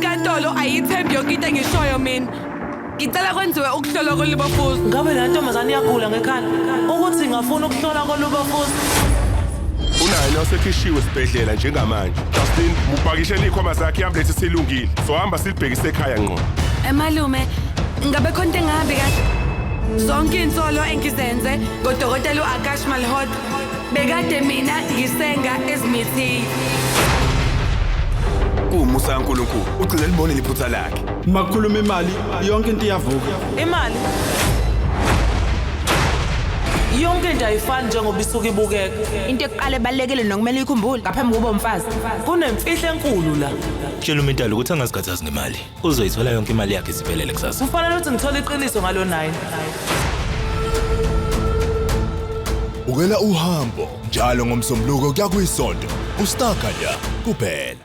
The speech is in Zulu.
Inkantolo ayithembi yonke into engishoyo mina. Ngicela kwenziwe ukuhlolwa kolibofuzo. Ngabe le ntombazane iyagula ngekhanda ukuthi ingafuna ukuhlola kolubofuzo? Unaye osekhishiwe esibhedlela njengamanje. Justin, mupakishele ikhwama zakhe i-ambulance isilungile. Sohamba silibhekise ekhaya ngqo. Emalume, ngabe khona into engahambi kahle? Zonke iy'nsolo engizenze ngodokotela u-Akash Malhotra bekade mina ngisenga ezimithiyo. Kuwumusa kaNkulunkulu ugcine libonile iphutha lakhe. Makukhuluma imali yonke into iyavuka. Imali. Yonke into ayifani njengoba isuke ibukeka. Into yokuqala ebalulekile nokumele uyikhumbule ngaphambi kokuba umfazi. Kunemfihlo enkulu la. Tshela uMintalo ukuthi angazikhathazi ngemali. Uzoyithola yonke imali yakhe isiphelele kusasa. Kufanele ukuthi ngithole iqiniso ngalo 9. Bukela uhambo njalo ngoMsombuluko kuya kuyisonto. UStar Khanya kuphela.